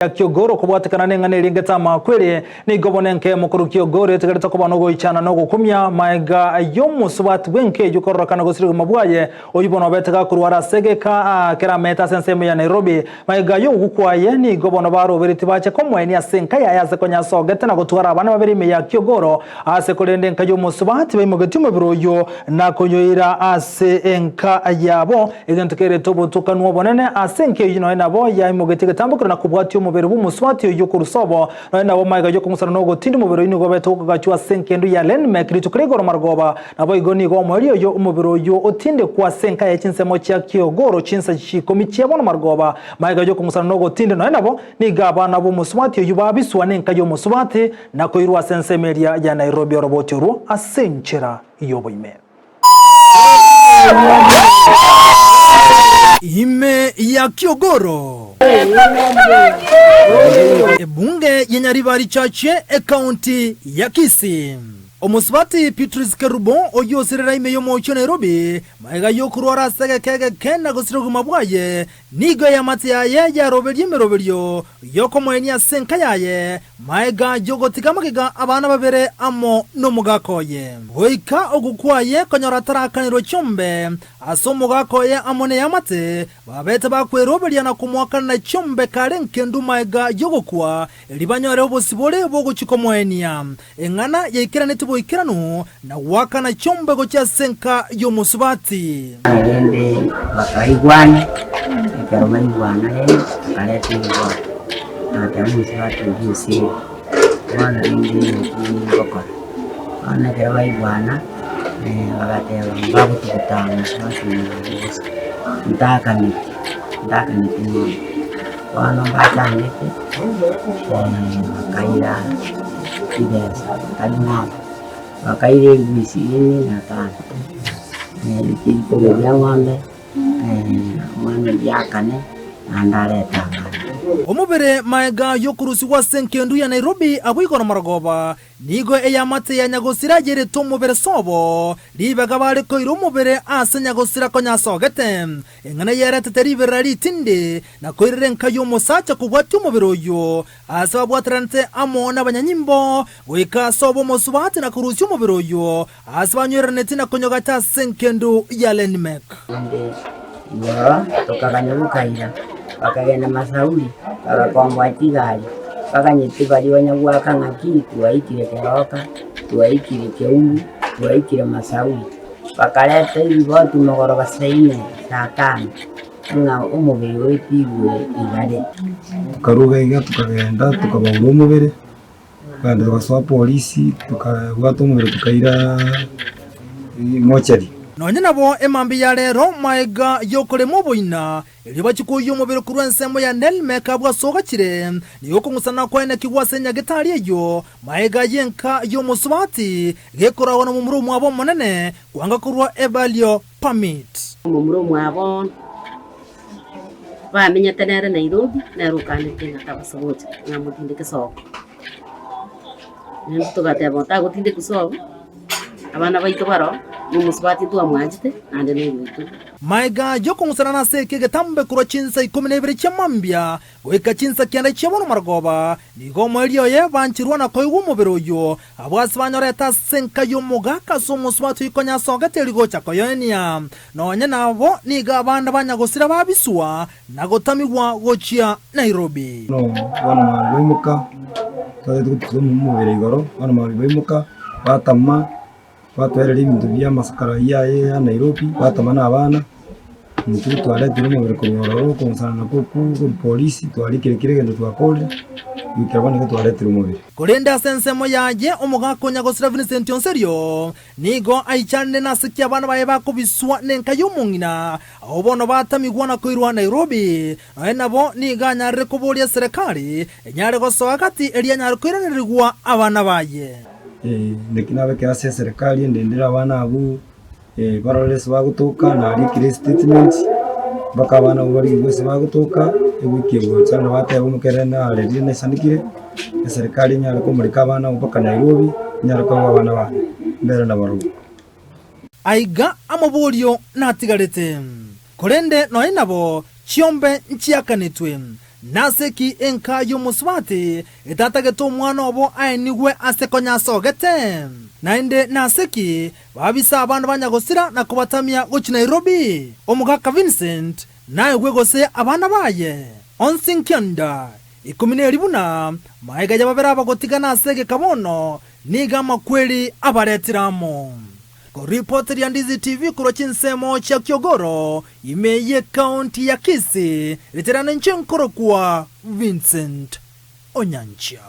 Ya Kiogoro kobwatekana neng'ana eria engete amakweri, nigo bono enka y'omokoro Kiogoro etigarete koba nogoichana na ogokumia maega y'omosubati bw'enka eyio kororekana gosira obogima bwaye, oyio bono obete gakorwara ase egeka keramete ase ensemo ya Nairobi. Maega y'ogokwa kwaye nigo bono baroberetie bache komoenia ase enka yaye ase konya asogete na gotwara abana babere ime ya Kiogoro ase korende enka y'omosubati baimogetie omobere oyio na koyoira ase enka yabo. Egento kerete obotukanu obonene ase enka eyio nonya nabo yaimogetie egetambokero na kobwatia omobere bw'omosubati oyio korwa sobo, nonya nabo magega y'okong'usana na ogotindi omobere oyio nigo obete gokogachwa ase engendu ya Lenmek rituko ria igoro marogoba. Naboigo nigo omoerio oyo omobere oyio otindekwa ase enka ye chinsemo chia Kiogoro chinsa chikomi chia bono marogoba. Magega y'okong'usana na ogotindi nonya nabo nigo abana b'omosubati oyio babiswa nenka y'omosubati na koirwa ase ensemo eria ya Nairobi oroboti orwo ase enchera y'oboime. Ime ya Kiogoro. Ebunge ye Nyaribari Chache, Ekaunti ya Kisii. Omosubati Beatrice Kerubo oyio osirera ime y'omochie o Nairobi magega y'okorwara ase egeka egeke na gosira obogima bwaye, Nigo eamate yaye yaroberie emeroberio y'okomoenia ase enka yaye, magega y'ogotiga amagega abana babere amo nomogaka oye. Goika ogokwa kwaye konyora atarakanerwa chiombe ase omogaka oye amo neamate, babete bakweroberia na komoakanera chiombe kare enkendu magega y'ogokwa, erio banyore obosibore bw'ogochia komoenia. Eng'ana yaikeranetie boikeranu na goakana chiombe gochia ase enka y'omosubati. Rende bakaigwana, ekero baigwana rende bakareta eriboro, bagateba omosubati oyio osire, bono rende naki ngokora. Bono ekero baigwana, bagateba mbagotuguta omosubati oyo bosa, ntakaneti, ntakaneti ng'ombe. Bono mbachangete, bakaira chibesa tari ng'ombe, bakaira elifu ishirini na tano, rikobi ria ng'ombe, omwana oyio akane, naende arete abana. Omobere maega yokorusigwa ase engendu ya Nairobi abwo igoro marogoba Nigo eamate ya nyagosira yerete omobere sobo, ribaga bare koira omobere ase nyagosira konya asogete. Eng'ana yeretete riberera ritindi, na koirera enka y'omosacha kobwatia omobere oyio, aase babwateranete amo nabanyanyimbo, goika ase obo omosubati na korusia omobere oyio, aase banywereraneti na konyogacha ase engendu ya Lenmek. Naende igoro tokaganya bokaira, bakagenda Masauri, bagakomboa chigari, baganyete baria banyagoaka ng'aki twaikire Keroka, twaikire Keumbu, twaikire Masauri. Bakareta eriboti mogoroba saa ine, saa tano, ng'a omobere oetigwe igare. Tokaruga iga tokagenda tokabaura omobere, tokagenda togasoa polisi, tokabwata omobere tokaira mochari. Nonya nabo emambia ya rero maega y'okorema oboina, erio bachie koiyia omobere korwa ensemo ya Nelmeka abwo ase ogachire, nigo okong'usana kwaenekigwa ase enyagetari eyio, maega y'enka y'omosubati, gekoragwa nomomura omwabo omonene, kwanga korwa evalio permit. Omomura omwabo bamenyete nere Nairobi, nere okanete ng'a tabasa gocha ng'a amotindeke sobo. Naende togateba otagotindekwa sobo, abana baito baroo, na omosubati ntwamwanchete, naende na oyoito. Maega y'okong'usanana ase eke egetambe korwa chinsa ikomi na ibere chia mambia goika chinsa kianda chia bono marogoba, nigo omoerio oye bancherwa na koigwa omobere oyio, abwo ase banyorete ase enka y'omogaka ase omosubati oyio konya asogete erio gocha koyoenia. Nonya nabo nigo abande banyagosira babiswa na gotamigwa gochia Nairobi. Bono bono mambia baimoka, twachete gotusa omobere igoro, bono mambia baimoka, batama, batwereria ebinto bia amasakara aywo aye ya Nairobi, batama na abana, intwe twaretire omobere korwa ororo, okong'usana nakwo okwo korwa polisi, twarikire kera egento twakorire, goikera bono iga twaretire omobere. Korende ase ensemo yaye omogaka o nyagosira Vincent Onserio nigo aichanire nase ki abana baye bakobiswa nenka y'omong'ina, Abwo bono batamigwa na koirwa Nairobi. Nonya nabo nigo anyarire koboria eserekari enyare gosoa gati erio anyare koiranerigwa abana baye. Naki nabekire ase eserekari endendere abana abwo barore ase bagotoka, narikire estatement mpaka abana abwo barigwe ase bagotoka, ewiki egocha nabateba omokerere narerire naisanekire, eserekari enyare komoreka abana abwo mpaka Nairobi, enyare koegwa abana bane, mbere nabarobwo. Aiga amoborio natigarete. Korende nonya nabo, chiombe nchiakanetwe. Nase ki enka y'omosubati etatagete omwana obo aenigwe ase konya asogete? Naende nase ki babisa abana ba nyagosira na kobatamia gochia Nairobi? Omogaka Vincent naegwe gose abana baye? Onsi nkianda ikomi neri buna magega y'ababere abagotigana ase egeka bono nigo amakweri abaretire amo. Koripoteria Ndizi TV korwa chinsemo chia Kiogoro, ime y'Ekaunti ya Kisii, riterana inche nkorokwa Vincent Onyancha.